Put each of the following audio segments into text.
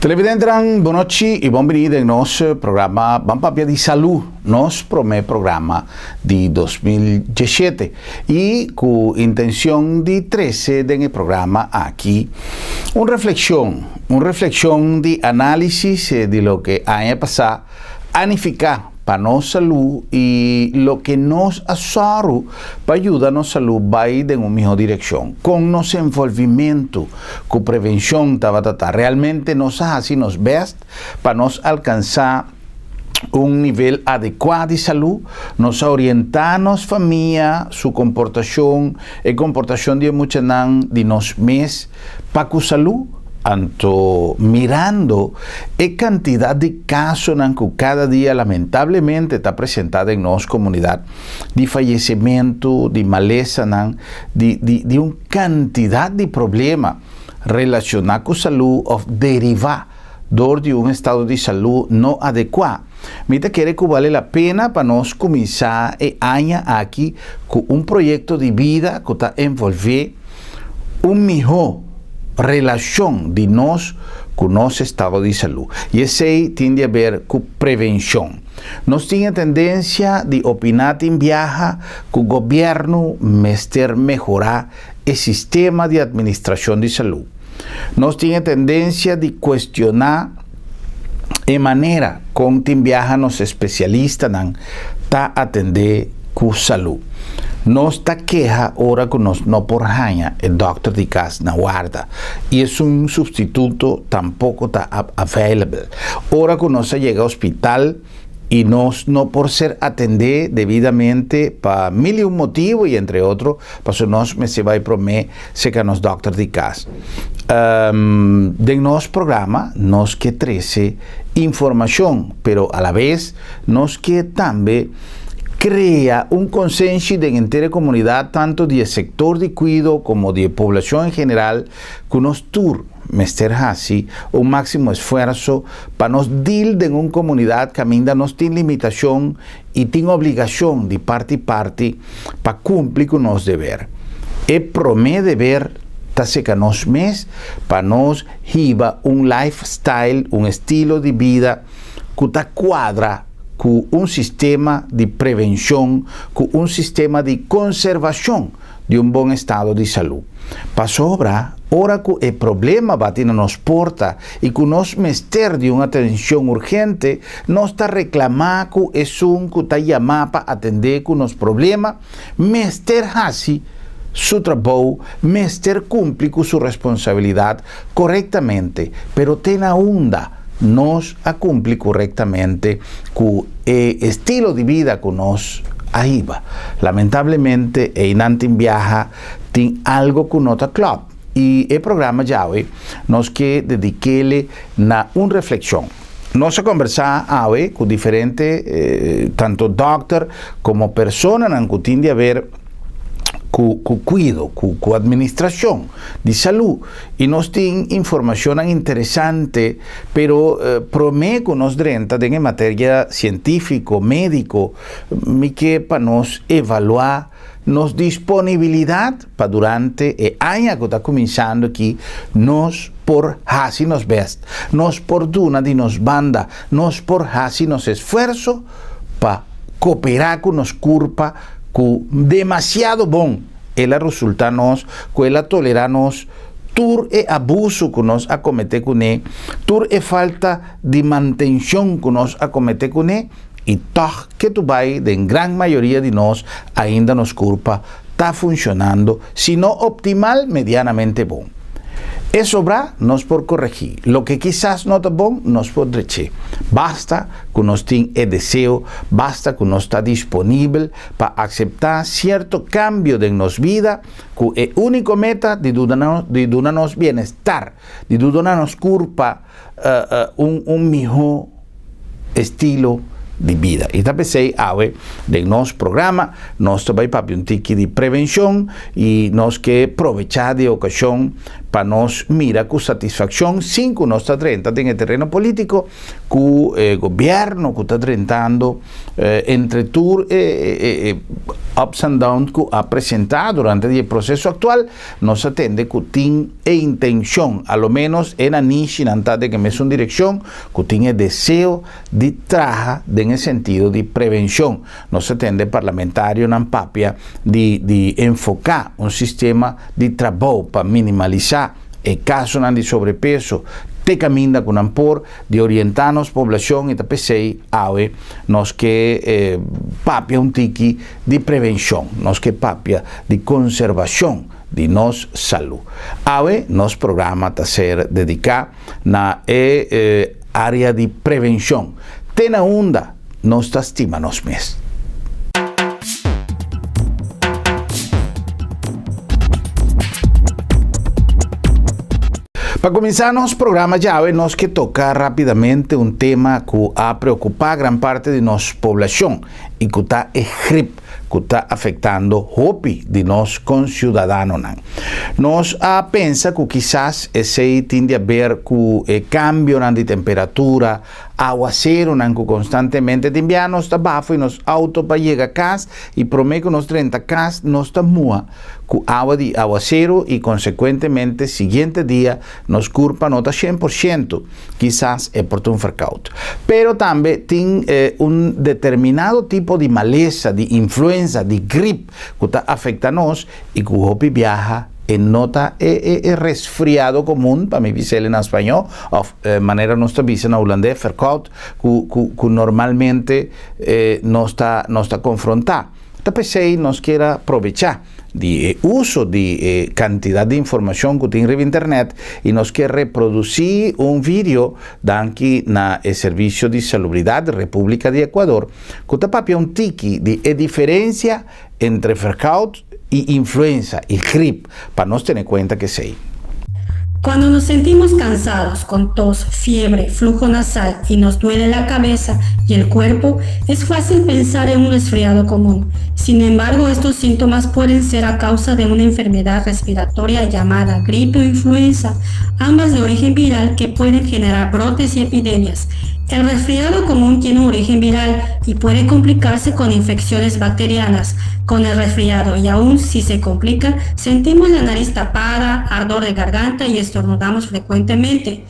Televidentenan, bon nochi y bon bini den nos programa Ban Papia di Salú, nos prome programa di 2017 y cu intencion di trece den e programa aki un reflexion, un reflexion di analisis di loke aña pasa a nifica pa nos salú i loke nos a sòru pa yuda nos salú bai den un mihó direkshon. Kon nos envolvimentu ku prevenshon tabata ta? Realmente nos a hasi nos bèst pa nos alkansá un nivel adekuá di salú? Nos a orientá nos famia, su komportashon, e komportashon di e muchanan, di nos mes pa ku salú? Anto mirando e kantidat di kasonan ku kada dia lamentablemente ta presentá den nos komunidat, di fayesementu, di malesanan, di di di un kantidat di problema relashoná ku salú òf derivá dor di un estado di salú no adekuá, mi ta kere ku bale la pena pa nos kuminsá e aña aki ku un proyekto di bida ku ta envolvé un mihó relashon di nos ku nos estado di salú. I esei tin di haber ku prevenshon. Nos tin e tendensia di opiná tin biaha ku gobièrnu mester mehorá e sistema di atministrashon di salú. Nos tin e tendensia di kuestioná e manera kon tin biaha nos espesialistanan ta atendé ku salú. Nos ta keha ora ku nos no por haña e dòkter di kas na warda i esun supstituto tampoko ta available. Ora ku nos a yega hospital i nos no por ser atendé debidamente pa mil i un motibu i entre otro pasobra nos mester bai promé serka nos dòkter di kas. Den nos programa nos ke trese informashon pero alabes nos ke tambe krea un konsenshi den henter e komunidat tantu di e sektor di kuido komo di e poblashon en general ku nos tur mester hasi un máksimo esfuerso pa nos dil den un komunidat kaminda nos tin limitashon i tin obligashon di parti parti pa kumpli ku nos deber. E promé deber ta seka nos mes pa nos hiba un lifestyle, un estilo di bida ku ta kuadra ku un sistema di prevenshon, ku un sistema di konservashon di un bon estado di salú. Pasobra ora ku e problema bati na nos porta i ku nos mester di un atenshon urgente, nos ta reklamá ku esun ku ta yamá pa atendé ku nos problema mester hasi su trabou, mester kumpli ku su responsabilidat korektamente. Pero te na unda nos a kumpli korektamente ku e estilo di bida ku nos a hiba? Lamentablemente einan tin biaha tin algo ku no ta klòp i e programa djawe nos ke dedik'ele na un reflekshon. Nos a kombersá awe ku diferente tanto dòkter komo personanan ku tin di haber ku ku kuido, ku ku administrashon di salú i nos tin informashonnan interesante pero promé ku nos drenta den e materia sientífiko, médiko, mi ke pa nos evaluá nos disponibilidat pa durante e aña ku ta kuminsando aki nos por hasi nos bèst, nos por duna di nos banda, nos por hasi nos esfuerso pa koperá ku nos kurpa ku demasiado bon el a resultá nos, ku el a tolerá nos tur e abuso ku nos a kometé kuné, tur e falta di mantenshon ku nos a kometé kuné. I tòg ke tu bai den gran mayoria di nos ainda nos kurpa ta funshonando, si no optimal, medianamente bon. E sobrá nos por koregí, loke kisas no ta bon nos por drech'é. Basta ku nos tin e deseo, basta ku nos ta disponibel pa akseptá sierto kambio den nos bida ku e úniko meta di duna di duna nos bienestar, di duna nos kurpa un mihó estilo di bida. I ta p'esei awe den nos programa nos ta bai papia un tiki di prevenshon i nos ke probechá di e okashon pa nos mira ku satisfakshon sin ku nos ta drenta den e tereno polítiko. Ku e gobièrnu ku ta drentando entre tur e ups and downs ku a presentá durante di e proseso aktual, nos a tende ku tin e intenshon, a lo ménos e nanishinan ta den e mesun direkshon, ku tin e deseo di traha den e sentido di prevenshon. Nos a tende parlamentarionan papia di di enfoká un sistema di trabou pa minimalisá e kasonan di sobrepeso te kaminda ku nan por di orientá nos poblashon i ta p'esei awe nos ke papia un tiki di prevenshon, nos ke papia di konservashon di nos salú. Awe nos programa ta ser dediká na e área di prevenshon, te na unda nos ta stima nos mes. Pa kuminsá nos programa djawe nos ke toka rápidamente un tema ku a preokupá gran parte di nos poblashon i ku ta e grip ku ta afektando hopi di nos konsiudadanonan. Nos a pensa ku kisas esei tin di aber ku e kambionan di temperatura, Awaseronan ku konstantemente tin bia nos ta baha fo'i nos outo pa yega kas i promé ku nos drenta kas nos ta muha ku awa di awaseru i konsekuentemente siguiente dia nos kurpa no ta 100%, kisas e por ta un verkoud. Pero tambe tin un determinado tipo di malesa, di influenza, di grip ku ta afekta nos i ku hopi biaha e no ta e e resfriado komun, pa mi bis'el na spañó, òf manera nos ta bisa na hulandes, verkoud, ku ku ku normalmente nos ta nos ta konfrontá. Ta p'esei nos kier a probechá di e uso di e kantidat di informashon ku tin riba internet i nos kier reprodusí un video danki na e Servisio di Salubridat di Repúblika di Ekuador ku ta papia un tiki di e diferensia entre verkoud i influenza i grip pa nos tene kuenta ku esei. Cuando nos sentimos cansados, con tos, fiebre, flujo nasal y nos duele la cabeza y el cuerpo, es fácil pensar en un resfriado común. Sin embargo, estos síntomas pueden ser a causa de una enfermedad respiratoria llamada gripe o influenza, ambas de origen viral que pueden generar brotes y epidemias. El resfriado común tiene un origen viral y puede complicarse con infecciones bacterianas. Con el resfriado y aún si se complica, sentimos la nariz tapada, ardor de garganta y estornudamos frecuentemente.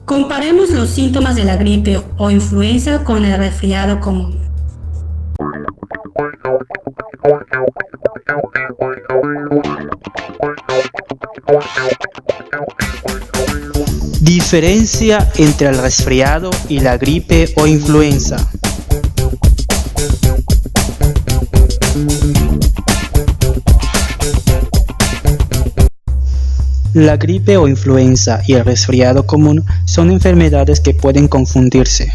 Comparemos los síntomas de la gripe o influenza con el resfriado común. Diferencia entre el resfriado y la gripe o influenza. La gripe o influenza y el resfriado común son enfermedades que pueden confundirse.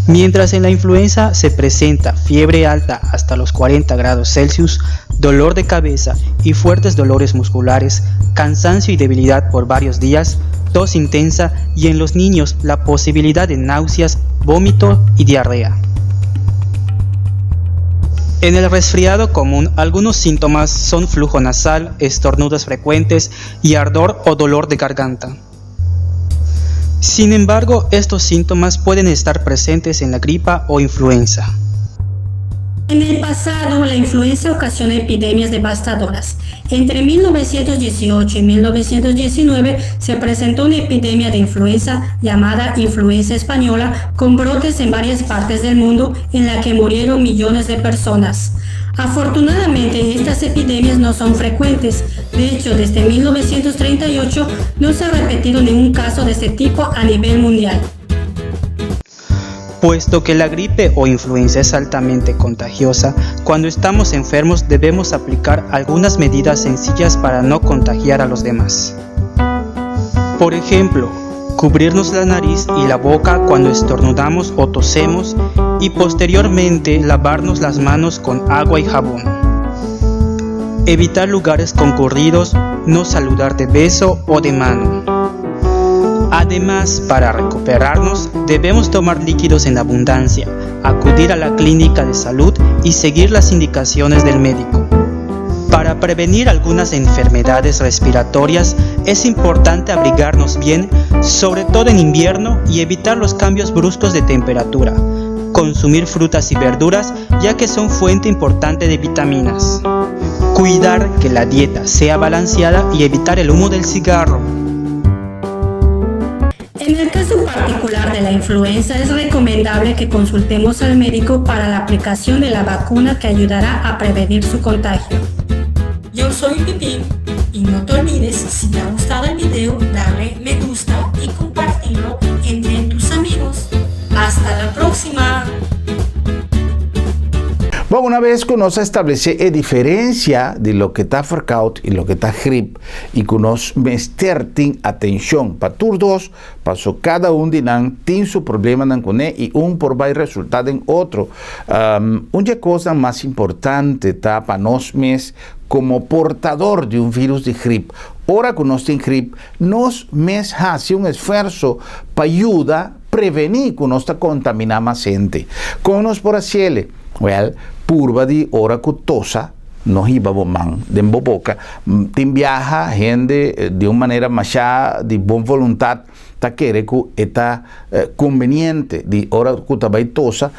Mientras en la influenza se presenta fiebre alta hasta los 40 grados Celsius, dolor de cabeza y fuertes dolores musculares, cansancio y debilidad por varios días, tos intensa y en los niños la posibilidad de náuseas, vómito y diarrea. En el resfriado común, algunos síntomas son flujo nasal, estornudos frecuentes y ardor o dolor de garganta. Sin embargo, estos síntomas pueden estar presentes en la gripa o influenza. En el pasado, la influenza ocasionó epidemias devastadoras. Entre 1918 y 1919 se presentó una epidemia de influenza llamada influenza española con brotes en varias partes del mundo en la que murieron millones de personas. Afortunadamente, estas epidemias no son frecuentes. De hecho, desde 1938 no se ha repetido ningún caso de este tipo a nivel mundial. Puesto que la gripe o influenza es altamente contagiosa, cuando estamos enfermos debemos aplicar algunas medidas sencillas para no contagiar a los demás. Por ejemplo, cubrirnos la nariz y la boca cuando estornudamos o tosemos y posteriormente lavarnos las manos con agua y jabón. Evitar lugares concurridos, no saludar de beso o de mano. Además, para recuperarnos, debemos tomar líquidos en abundancia, acudir a la clínica de salud y seguir las indicaciones del médico. Para prevenir algunas enfermedades respiratorias es importante abrigarnos bien, sobre todo en invierno, y evitar los cambios bruscos de temperatura. Consumir frutas y verduras ya que son fuente importante de vitaminas. Cuidar que la dieta sea balanceada y evitar el humo del cigarro. En el caso particular de la influenza es recomendable que consultemos al médico para la aplicación de la vacuna que ayudará a prevenir su contagio. Yo soy Pipín y no te olvides, si te ha gustado el video, darle me gusta y compartirlo entre tus amigos. ¡Hasta la próxima! Bon, una vez ku nos a establesé e diferensia di loke ta verkoud i loke ta grip i ku nos mester tin atenshon pa tur dos, paso kada un di nan tin su problemanan kuné i un por bai resultá den otro. Un dje kosnan mas importante ta pa nos mes komo portador di un virus di grip, ora ku nos tin grip, nos mes hasi un esfuerso pa yuda prevení ku nos ta kontaminá mas hende. Kon nos por hasiel? Wèl, purba di ora ku tosa no hiba bo man den bo boka. Tin biaha hende di un manera mashá di bon voluntat ta kere ku e ta kumbeniente di ora ku ta bai tosa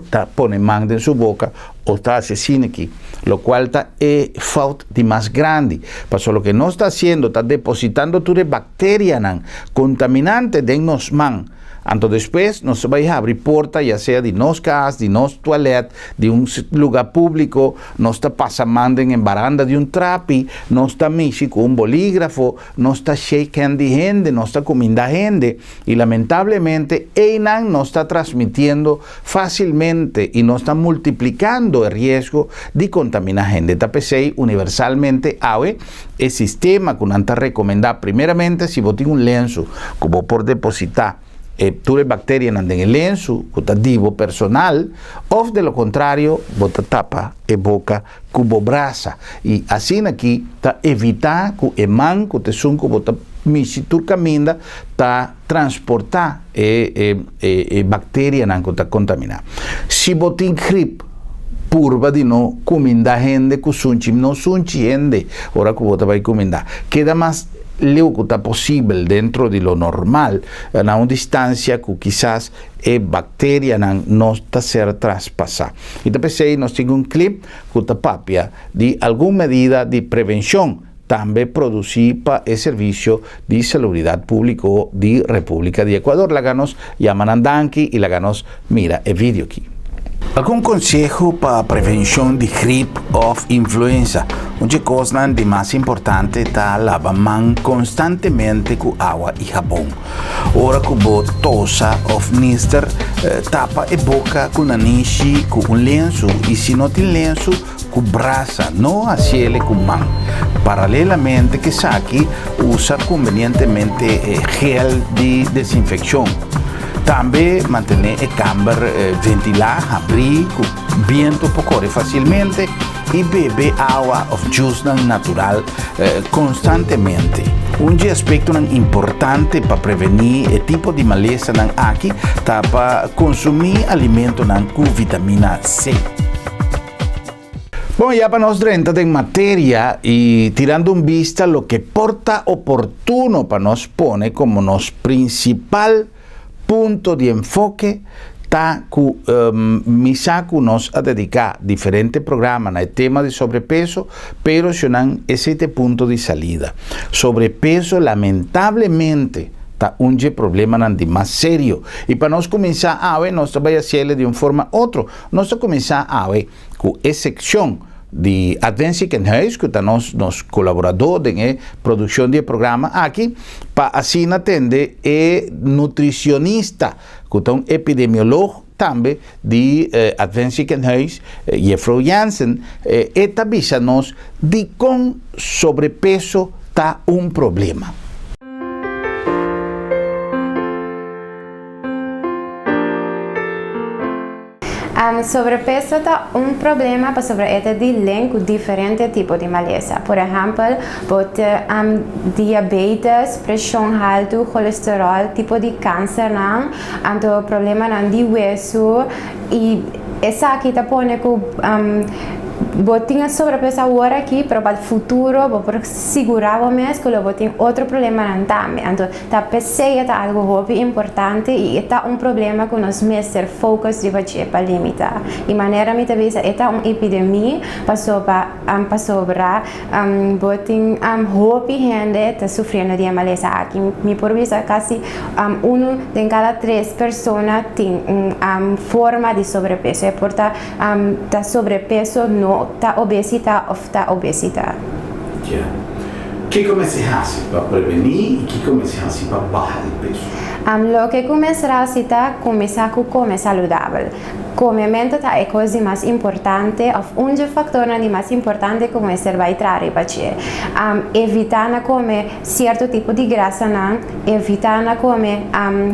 ta pone man den su boka o ta hasi asina aki, lokual ta e fout di mas grandi. Pasobra loke nos ta hasiendo ta depositando tur e bakterianan kontaminante den nos man. Anto despues nos ta bai habri porta ya sea di nos kas, di nos tualet, di un luga públiko, nos ta pasa man den e baranda di un trapi, nos ta mishi ku un bolígrafo, nos ta shake hand di hende, nos ta kuminda hende i lamentablemente einan nos ta transmitiendo fásilmente i nos ta multiplikando e riesgo di kontamina hende. Ta p'esei universalmente awe E sistema ku nan ta rekomendá primeramente si bo tin un lensu ku bo por depositá e tur e bakterianan den e lensu ku ta di bo personal òf de lo kontrario bo ta tapa e boka ku bo brasa i asina aki ta evitá ku e man ku ta esun ku bo ta mishi tur kaminda ta transportá e e bakterianan ku ta kontaminá. Si bo tin grip, purba di no kumindá hende ku sunchi. No sunchi hende ora ku bo ta bai kumindá. Keda mas leu ku ta posibel dentro di lo normal, na un distansia ku kisas e bakterianan no ta ser traspasá. I ta p'esei nos tin un klip ku ta papia di algun medida di prevenshon tambe produci pa e Servicio di Salubridad Publico di Republica di Ecuador. Laga nos yama nan danki y laga nos mira e video aki. Algun conseho pa prevencion di grip of influenza. Un dje cosnan di mas importante ta laba man constantemente cu awa y habon. Ora cu bo tosa of nister, tapa e boca cu nanishi cu un lensu y si no tin lensu, ku brasa, no hasiele ku man. Paralelamente ku esaki, usa kumbenientemente gel di desinfekshon. Tambe mantené e kamber ventilá, habrí, ku bientu por kore fasilmente i bebe awa òf djusnan natural konstantemente. Un dje aspektonan importante pa prevení e tipo di malesanan aki ta pa konsumí alimentonan ku vitamina C. Bon, ya pa nos drenta den materia y tirando un bista loke por ta oportuno pa nos pone como nos principal punto di enfoke ta cu mi sa cu nos a dedica diferente programa na e tema di sobrepeso, pero shonnan esey ta e punto di salida. Sobrepeso lamentablemente ta un dje problemanan di mas serio y pa nos cuminsa awe nos ta bay haciele di un forma otro. Nos ta kuminsá awe ku e sekshon di Advent Ziekenhuis, ku ta nos nos kolaboradó den e produkshon di e programa aki, pa asina tende e nutrisionista, ku ta un epidemiolog tambe di Advent Ziekenhuis, Jefrouw Jansen, e ta bisa nos dikon sobrepeso ta un problema. Sobrepeso ta un problema pasobra e ta di link ku diferente tipo di malesa. Por ehèmpel, bo tin diabetes, preshon haltu, kolesteròl, tipo di kansernan, anto problemanan di wesu i esaki ta pone ku. Bo tin e sobrepeso awor aki, pero pa futuro bo por sigurá bo mes ku lo bo tin otro problemanan tambe. Anto ta p'esei e ta algu hopi importante i e ta un problema ku nos mester focus riba dje pa limitá. I manera mi ta bisa e ta un epidemia pasobra pasobra bo tin hopi hende ta sufriendo di e malesa aki. Mi por bisa kasi unu den kada tres persona tin un forma di sobrepeso. E por ta ta sobrepeso, no ta obesita of ta obesita. Ya. Kiko mester hasi pa prevení i kiko mester hasi pa baha di peso? Loke ku mester hasi ta kuminsá ku kome saludabel. Komementu ta e kos di mas importante òf un dje faktornan di mas importante ku mester bai traha riba dje. Evitá na kome sierto tipo di grasanan, evitá na kome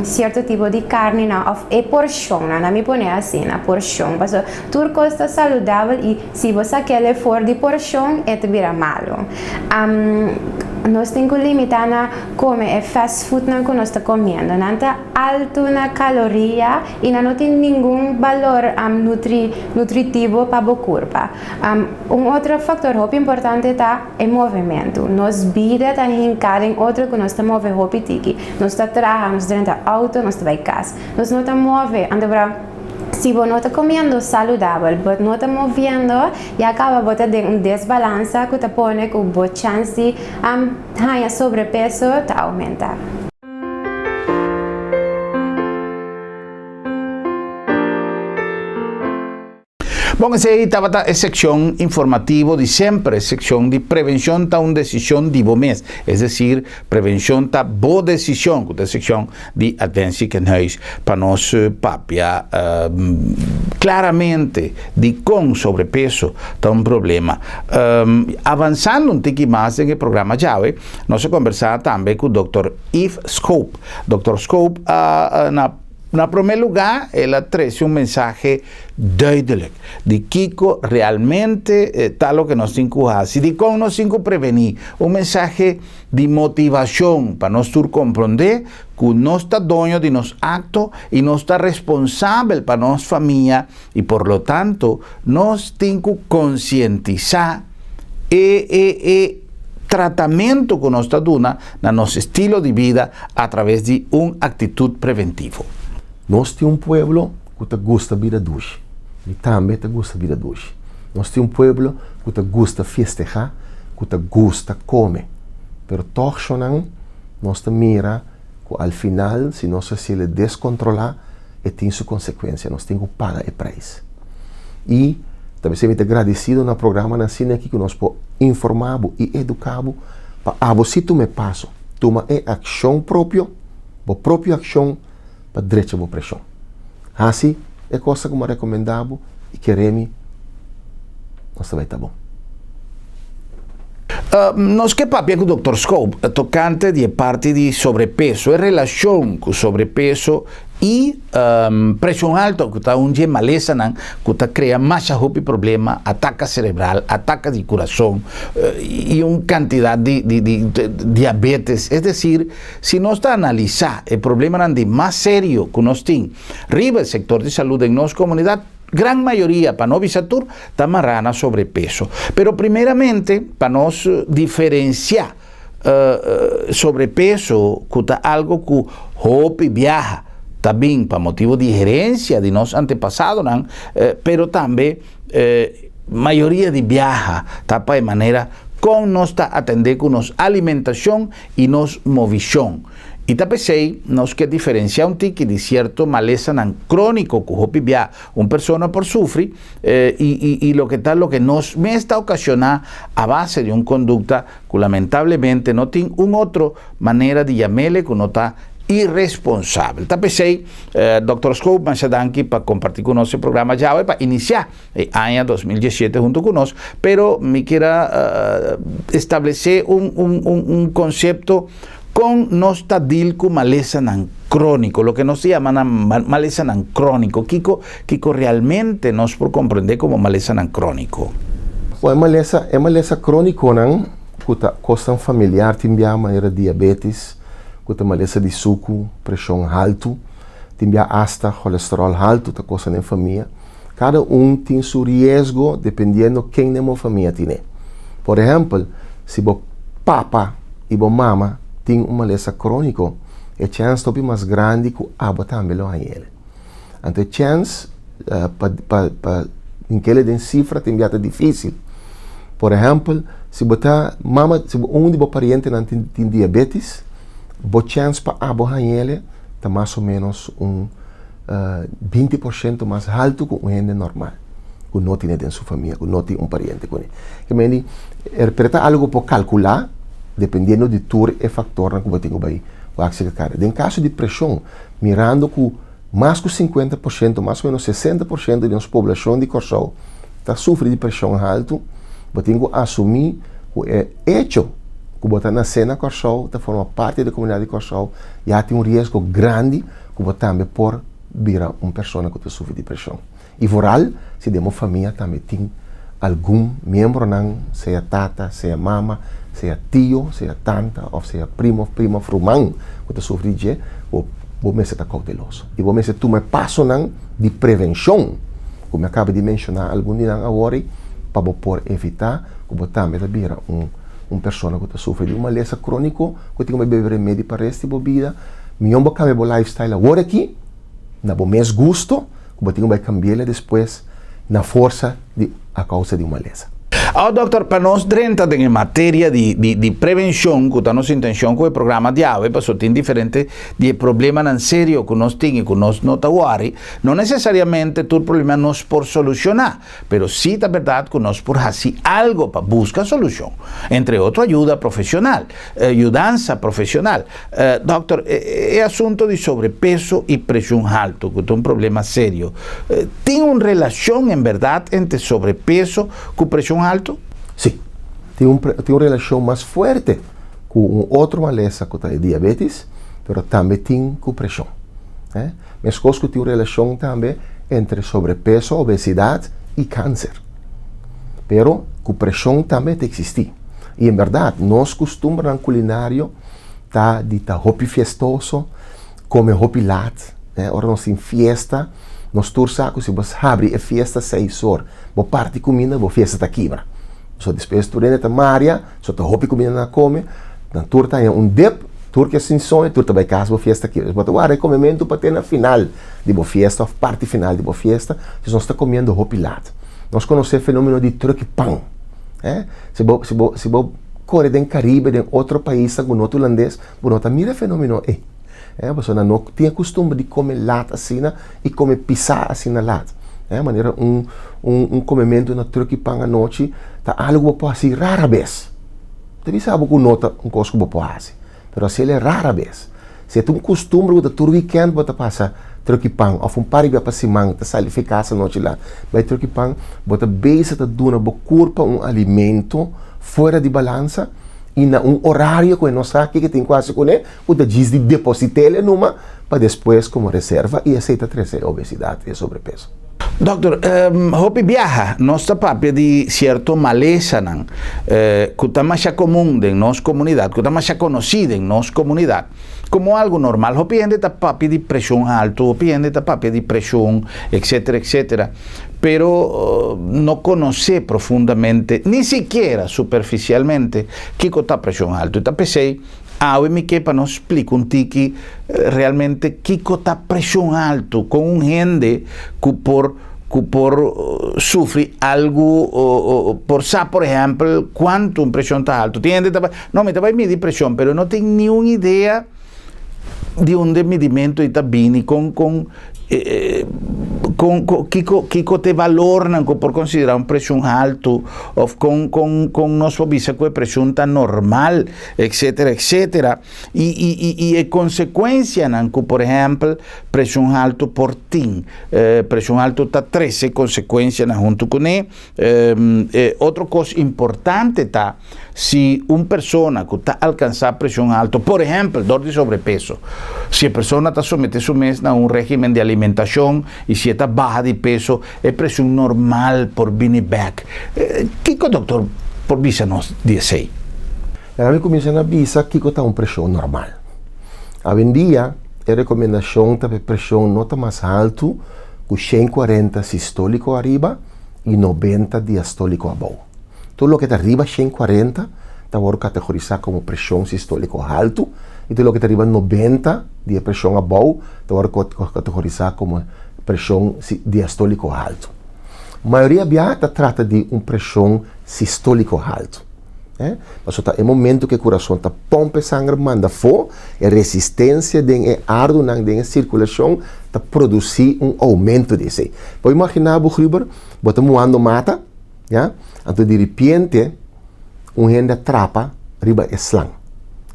sierto tipo di karninan òf e porshonnan, na mi pone asina, porshon, pasobra tur kos ta saludabel i si bo sak'el e for di porshon e ta bira malu. Nos tin ku limitá na kome e fast foodnan ku nos ta komiendo, nan ta altu na kaloria i nan no tin ningun balor nutritivo pa bo kurpa. Un otro faktor hopi importante ta e movementu. Nos bida ta hinká den otro ku nos ta move hopi tiki. Nos ta traha, nos ta drenta outo, nos ta bai kas. Nos no ta move. Anto bra, si bo no ta komiendo saludabel, bo no ta moviendo, ya kaba bo ta den un desbalansa ku ta pone ku bo chans di haña sobrepeso ta oumentá. Bon, esei tabata e sekshon informativo di semper. E sekshon di prevenshon ta un desishon di bo mes. Es desir, prevenshon ta bo desishon, ku ta e sekshon di Advent Ziekenhuis pa nos papia klaramente di kon sobrepeso ta un problema. Avansando un tiki mas den e programa djawe, nos a kombersá tambe ku dòkter Yves Schoop. Dòkter Schoop a na. Na promé lugá, el a trese un mensahe duidelijk di kiko realmente ta loke nos tin ku hasi, dikon nos tin ku prevení. Un mensahe di motivashon pa nos tur komprondé ku nos ta doño di nos akto i nos ta responsabel pa nos famia i por lo tanto nos tin ku konsientisá e e e tratamentu ku nos ta duna na nos estilo di bida atraves di un aktitut preventivo. Nos tin un pueblo ku ta gusta bida dushi. Mi tambe ta gusta bida dushi. Nos tin un pueblo ku ta gusta festehá, ku ta gusta kome. Pero tòg shonnan nos ta mira ku al final si nos hasiel e deskontrolá e tin su konsekuensia, nos tin ku paga e preis. I ta mester mi ta gradisido na programanan asina aki ku nos por informá bo i eduká bo pa abo si tuma e paso, tuma e akshon propio, bo propio akshon pa drecha bo preshon. Hasi e kosnan ku mi a rekomendá bo i kere mi nos ta bai ta bon. Nos ke papia ku Dòkter Schoop tokante di e parti di sobrepeso, e relashon ku sobrepeso i preshon alto ku ta un dje malesanan ku ta krea masha hopi problema, ataka serebral, ataka di kurason i un kantidat di diabetes. Es desir, si nos ta analisá e problemanan di mas serio ku nos tin riba e sektor di salud den nos komunidat, gran mayoria, pa no bisa tur, ta mará na sobrepeso. Pero primeramente pa nos diferensiá sobrepeso ku ta algo ku hopi biaha ta bin pa motibu di herensia di nos antepasadonan, pero tambe mayoria di biaha ta pa e manera kon nos ta atendé ku nos alimentashon i nos movishon. I ta p'esei nos ke diferensiá un tiki di sierto malesanan króniko ku hopi bia un persona por sufri i i loke ta loke nos mes ta okashoná a base di un kondukta ku lamentablemente no tin un otro manera di yam'ele ku no ta iresponsabel. Ta p'esei Dòkter Schoop masha danki pa kompartí ku nos e programa djawe pa inisiá e aña 2017 huntu ku nos, pero mi kier a establesé un un un konsepto Kon nos ta deal ku malesanan króniko, loke nos ta yama nan malesanan króniko? Kiko kiko realmente nos por komprendé komo malesanan króniko? Bon, e malesa e malesa krónikonan ku ta kosnan familiar tin bia manera diabetes, ku ta malesa di suku, preshon haltu, tin bia asta kolesteròl haltu ta kosa den famia. Kada un tin su riesgo dependiendo ken den bo famia tine. Por ehèmpel, si bo papa i bo mama tin un malesa króniko, e chèns ta hopi mas grandi ku abo tambe lo haña el. Anto e chèns pa pa pa hink'el den sifra tin bia ta difísil. Por ehèmpel, si bo ta mama, si un di bo parientenan tin tin diabétis, bo chèns pa abo haña el ta mas o ménos un 20% mas haltu ku un hende normal ku no tine den su famia, ku no tin un pariente kuné. Ke mende, pero ta algu ku por kalkulá dependiendo di tur e faktornan ku bo tin ku bai wak serka kada. Den kaso di preshon, mirando ku mas ku 50%, mas o ménos 60% di nos poblashon di Kòrsou ta sufri di preshon haltu, bo tin ku asumí ku e echo ku bo ta nasé na Kòrsou, ta forma parti di e komunidat di Kòrsou, ya tin un riesgo grandi ku bo tambe por bira un persona ku ta sufri di preshon. I vooral si den bo famia tambe tin algun miembronan, sea tata, sea mama, sea tio, sea tanta òf sea primo òf prima òf ruman ku ta sufri di dje, bo bo mester ta kouteloso. I bo mester tuma e pasonan di prevenshon ku mi a kaba di menshoná algun di nan awor ei pa bo por evitá ku bo tambe ta bira un un persona ku ta sufri di un malesa króniko ku tin ku bai bebe remedi pa rest di bo bida. Mihó bo kambia bo lifestyle awor aki na bo mes gusto ku bo tin ku bai kambi'el despues na forsa di a kousa di un malesa. Aw dokter, pa nos drenta den e materia di di di prevenshon ku ta nos intenshon ku e programa di awe, pasobra tin diferente di e problemanan serio ku nos tin i ku nos no ta wòri, no nesesariamente tur problema nos por solushoná. Pero sí ta berdad cu nos por haci algo pa busca solucion, entre otro ayuda profesional, yudansa profesional. Dokter, e asunto di sobrepeso y presion halto, cu ta un problema serio, tin un relacion en berdad entre sobrepeso cu presion halto? Sí, tin un tin un relacion mas fuerte cu un otro malesa cu ta e diabetes, pero tambe tin cu presion. Meskos ku tin un relashon tambe entre sobrepeso, obesidat i kanser. Pero ku preshon tambe ta eksistí. I en bèrdat nos kustumbernan kulinario ta di ta hopi fiestoso, kome hopi lat. Ora nos tin fiesta, nos tur sa ku si bo habri e fiesta seis or, bo parti kuminda, bo fiesta ta kibra. So despues tur hende ta maria, so ta hopi kuminda nan a kome, nan tur ta haña un dip, tur ke sin soño, tur ta bai kas bo fiesta kibra. Bo ta warda e komementu pa te na final di bo fiesta òf parti final di bo fiesta, dus nos ta komiendo hopi lat. Nos konosé e fenomeno di truki pan. Si bo si bo si bo kore den Karibe, den otro paisnan ku no ta hulandes, bo no ta mira e fenomeno ei. Pasobra nan no tin e kustumber di kome lat asina i kome pisá asina lat. Manera un un komementu na truki pan anochi ta algu ku bo por hasi rara bes. Ta bisa bo ku no ta un kos ku bo por hasi, pero hasiel e rara bes. Si e ta un kustumber ku ta tur wikènt bo ta pasa truki pan òf un par di bia pa siman ta sali for kas anochi lat bai truki pan, bo ta bezig ta duna bo kurpa un alimento fuera di balansa i na un orario ku e no sa kiko tin ku hasi kuné. Ku ta djis di deposit'el e numa pa despues komo reserva i esei ta trese e obesidat i e sobrepeso. Dokter, hopi biaha nos ta papia di sierto malesanan ku ta masha komun den nos komunidat, ku ta masha konosí den nos komunidat komo algu normal. Hopi hende ta papia di preshon haltu, hopi hende ta papia di preshon, etsetera, etsetera, pero no konosé profundamente, ni sikiera superfisialmente, kiko ta preshon haltu. Ta p'esei Awe mi ke pa nos splika un tiki realmente kiko ta preshon altu, kon un hende ku por ku por sufri algu por sa por ehèmpel kuantu un preshon ta altu. Tin hende ta bai, no mi ta bai midi preshon pero no tin niun idea di unda e midimentu ei ta bini, kon kon Kon kiko kiko ta e valornan ku por konsiderá un preshon haltu òf kon kon kon nos por bisa ku e preshon ta normal etsetera etsetera i i i i e konsekuensianan ku por ehèmpel preshon haltu por tin preshon haltu ta trese konsekuensianan huntu kuné E otro kos importante ta si un persona ku ta alkansá preshon alto, por ehèmpel dor di sobrepeso, si e persona ta someté su mes na un régimen di alimentashon i si e ta baha di peso, e preshon normal por bini bèk. Kiko dòkter por bisa nos di esei? Laga mi kuminsá na bisa kiko ta un preshon normal. Awendia e rekomendashon ta pa e preshon no ta mas haltu. ku 140 sistóliko ariba i 90 diastóliko abou. Tur loke ta riba 140 ta wòrdu kategorisá komo preshon sistóliko haltu i tur loke ta riba 90 di e preshon abou ta wòrdu kategorisá komo preshon diastóliko haltu. Mayoria bia ta trata di un preshon sistóliko haltu. Pasobra ta e momento ku e kurason ta pòmp e sanger manda afó, e resistensia den e ardunan den e sirkulashon ta produsí un oumento di esei. Bo imaginá bo, Gruber, bo ta muando mata, ya, anto di ripiente un hende a trapa riba e slang.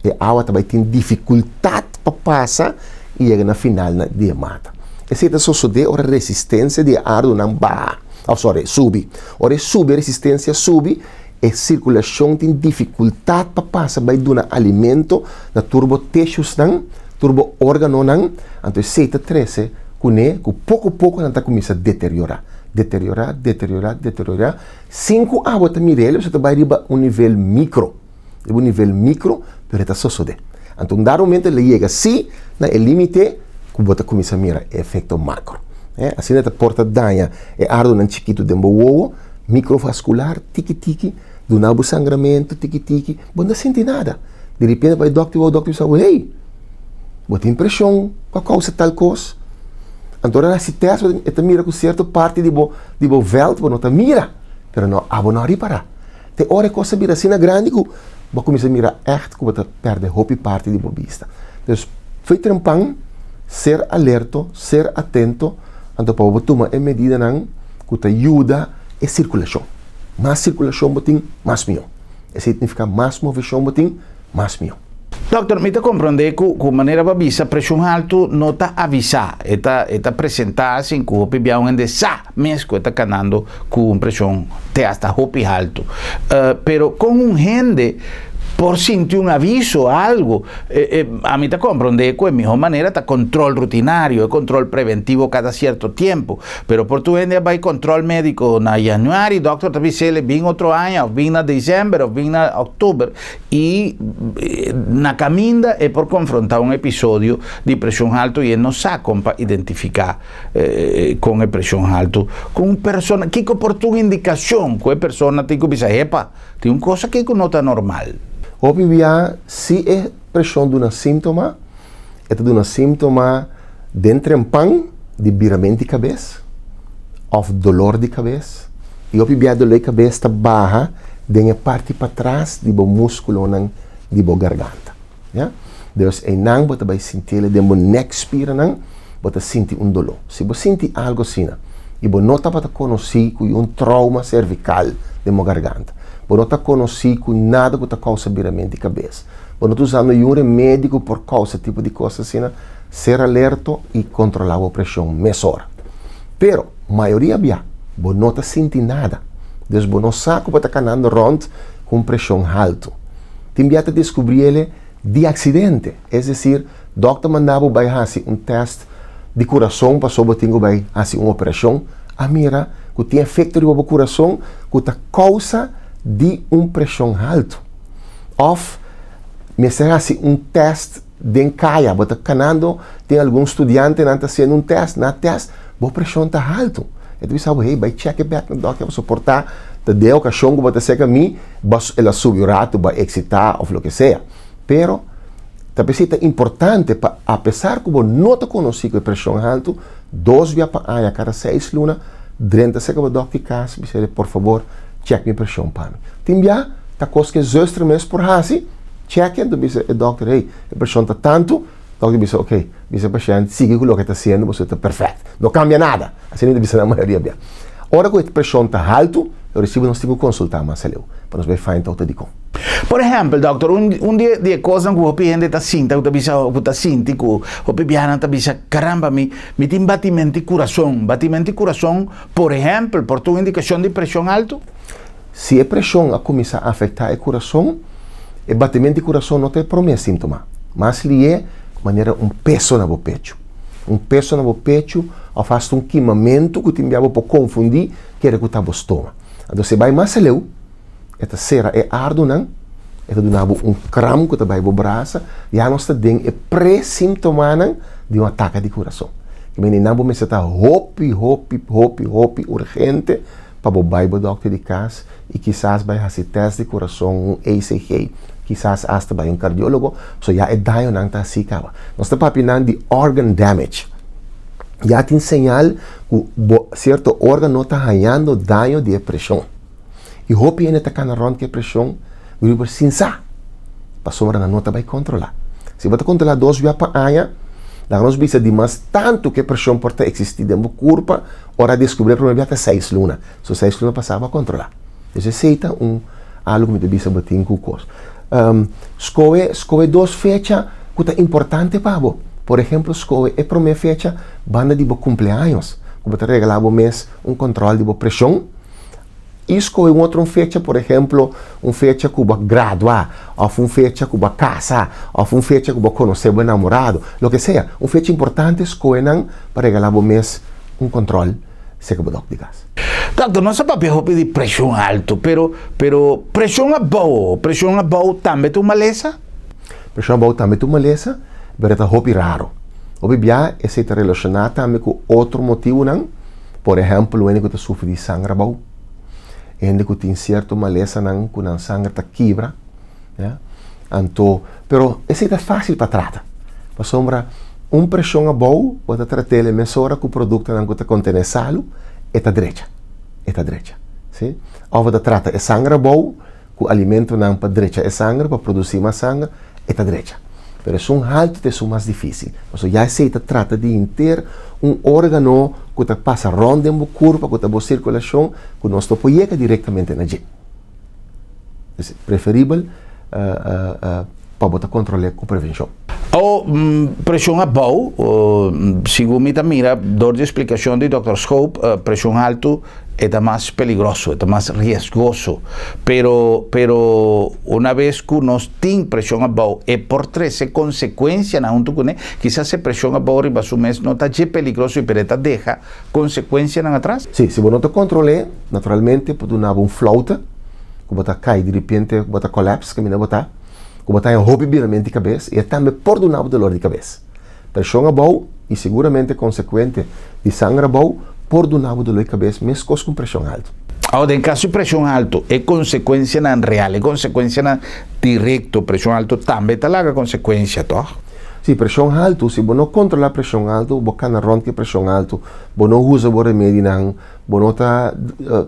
E awa ta bai tin difikultat pa pasa i yega na final di e mata. Esei ta sosodé ora resistensia di e ardunan baha, òf sòri, subi. Ora e subi, e resistensia subi, e sirkulashon tin difikultat pa pasa bai duna alimento na tur bo teshusnan, tur bo órganonan, anto esei ta trese kuné ku poko poko nan ta kuminsá deteriorá, deteriorá, deteriorá, deteriorá, sin ku abo ta mira el, pasobra ta bai riba un nivel mikro, riba un nivel mikro, pero e ta sosodé. Anto un dado momento el a yega sí na e límite ku bo ta kuminsá mira e efekto makro. Asina ta por ta daña e ardunan chikitu den bo wowo, Microvascular tiki tiki, duna bo sangramentu tiki tiki, bo no ta sinti nada. Di repente bo bai dokter, bo dokter bisa bo, hey, bo tin preshon ku a kousa tal kos. Anto ora nan hasi tèst e ta mira ku sierto parti di bo di bo vèlt bo no ta mira, pero no abo no a ripará. Te ora e kos a bira asina grandi ku bo a kuminsá mira ègt ku bo ta pèrdè hopi parti di bo bista. Dus, fo'i trempan, ser alerto, ser atento, anto pa bo tuma e medidanan ku ta yuda e sirkulashon. Mas sirkulashon bo tin, mas mihó. Esei ta nifiká mas moveshon bo tin, mas mihó. Dòkter, mi ta komprondé ku ku manera bo a bisa preshon haltu no ta avisá. E ta e ta presentá sin ku hopi bia un hende sa mes ku e ta kanando ku un preshon te asta hopi haltu. Pero kon un hende por sinti un aviso, algu? Ami ta komprondé ku e mihó manera ta kontrol rutinario, e kontrol preventivo kada sierto tiempo. Pero por tur hende a bai kontrol médiko na yanüari, dòkter ta bis'el e bin otro aña òf bin na desèmber òf bin na òktober i na kaminda e por konfrontá un episodio di preshon haltu i e no sa kon pa identifiká kon e preshon haltu ku un persona. Kiko por ta un indikashon ku e persona tin ku bisa, Hepa, tin un kos aki ku no ta normal? Hopi bia si e preshon duna síntoma, E ta duna síntoma den trempan di birament di kabes òf dolor di kabes i hopi bia dolor di kabes ta baha den e parti patras di bo múskulonan di bo garganta. Ya. Dus einan bo ta bai sintiel den bo nekspiranan bo ta sinti un doló. Si bo sinti algu asina i bo no tabata konosí ku un trauma servikal den bo garganta, bo no ta konosí ku nada ku ta kousa birament di kabes, Bo no ta usando niun remedi ku por kousa tipo di kos asina, ser alerto i kontrolá bo preshon mesora. Pero, mayoria bia, bo no ta sinti nada. Dus bo no sa ku bo ta kanando rònt ku un preshon haltu. Tin bia ta deskubrí el di aksidente, es desir, dòkter manda bo bai hasi un tèst di kurason pasobra bo tin ku bai hasi un operashon, a mira ku tin efekto riba bo kurason ku ta kousa di un preshon haltu. Òf mester hasi un tèst den kaya, bo ta kanando, tin algun studiantenan ta hasiendo un tèst, na tèst bo preshon ta haltu. E ta bisa bo, hey, bai chèk e bèk na dòkter pasobra por ta ta den e okashon ku bo ta seka mi, bo el a subi un ratu, bo a eksitá òf loke sea. Pero ta p'esei ta importante pa apesar ku bo no ta konosí ku e preshon haltu, dos bia pa aña, kada seis luna, drenta seka bo dòkter di kas, bisa el, por fabor, chèk mi preshon pa mi. Tin bia ta kos ku e zuster mes por hasi, chèk e, anto bisa e dòkter, hey, e preshon ta tantu, dòkter bisa, ok, bisa e pashènt, sigui ku loke e ta hasiendo pasobra e ta pèrfèkt, no kambia nada, asina mi ta bisa nan mayoria bia. Ora ku e preshon ta haltu, e resibo nos tin ku konsultá mas aleu pa nos bai find out ta dikon. Por ehèmpel, dòkter, un un di di e kosnan ku hopi hende ta sinta ku ta bisa ku ta sinti ku hopi biaha nan ta bisa, karamba mi mi tin batimenti di kurason, batimenti di kurason por ehèmpel por ta un indikashon di preshon haltu? Si e preshon a kuminsá afektá e kurason, e batimentu di kurason no ta e promé síntoma. Mas lié manera un peso na bo pechu. Un peso na bo pechu òf asta un kimamentu ku tin bia bo por konfundí kere ku ta bo stoma. Anto si e bai mas aleu, e ta sera e ardunan, e ta duna bo un kram ku ta bai bo brasa, ya nos ta den e pre-símtomanan di un atake di kurason. Einan bo mester ta hopi, hopi, hopi, hopi urgente pa bo bai bo dòkter di kas i kisas bai hasi tèst di kurason, un ECG, kisas hasta bai un kardiólogo, so ya e dañonan ta asina kaba. Nos ta papiando di organ damage. Ya tin señal ku sierto órgano ta hañando daño di preshon. I hopi hende ta kana rònt ku preshon, riba sin sa. Pasobra nan no ta bai kontrolá. Si bo kontrolá 2 biaha pa aña, dan nos bisa di mas tantu ku preshon por eksistí den kurpa, ora deskubrí promé biaha 6 luna. So 6 luna pasá pa kontrolá. Esei ta un algu ku mi ta bisa bo tin ku kos. Skohe dos fecha ku ta importante pa bo. Por ehèmpel, skohe e promé fecha banda di bo cumpleaños. Ku bo ta regalá bo mes un kontròl di bo preshon. I skohe un otro fecha, por ehèmpel, un fecha ku bo a gradua, òf un fecha ku bo a kasa, òf un fecha ku bo a konosé bo namorado, loke sea. Un fecha importante skohe nan pa regalá bo mes un kontròl serka bo dòkter di kas. Dòkter, nos a papia hopi di preshon haltu, pero preshon abou tambe ta un malesa? Preshon abou tambe ta un malesa, pero ta hopi raro. Hopi bia esei ta relashoná tambe ku otro motivonan, por ehèmpel, hende ku ta sufri di sanger abou, hende ku tin sierto malesanan ku nan sanger ta kibra, ja? Anto, pero esei ta fásil pa trata. Pasobra un preshon abou, bo ta trat'é mesora ku produktonan ku ta kontené salu, e ta drecha. E ta drecha. Si? Òf bo ta trata e sanger abou, ku alimentonan pa drecha e sanger, pa produsí mas sanger, e ta drecha. Pero esun haltu ta esun mas difísil. So ya esei ta trata di henter un órgano ku ta pasa rònt den bo kurpa, ku ta bo sirkulashon, ku nos no por yega direktamente na dje. Ta preferibel pa bo ta kontrolá ku prevenshon. O preshon abou, segun mi mira, dor di eksplikashon di Dr. Schoop, preshon haltu ta mas peligroso, ta mas riesgoso. Pero unabes ku nos tin preshon abou, e por trese konsekuensianan huntu kuné, kisas e preshon abou riba su mes no ta peligroso, pero ta deha konsekuensianan atras. Si, si bo no ta kontrolá, naturalmente, por duna un flauta, ku bo ta kai di repente, bo ta collapse, ku bo ta, ku bo ta hopi biramentu di kabes, i tambe por duna doló di kabes. Preshon abou i siguramente konsekuente di sanger abou por duna doló di kabes, meskos ku preshon haltu. Awor, den kaso di preshon haltu, e konsekuensianan real, e konsekuensianan direkto, preshon haltu tambe ta laga konsekuensia, toch? Si, preshon haltu, si bo no kontrolá preshon haltu, bo kana rònt ku preshon haltu, bo no usa bo remedinan, bo no ta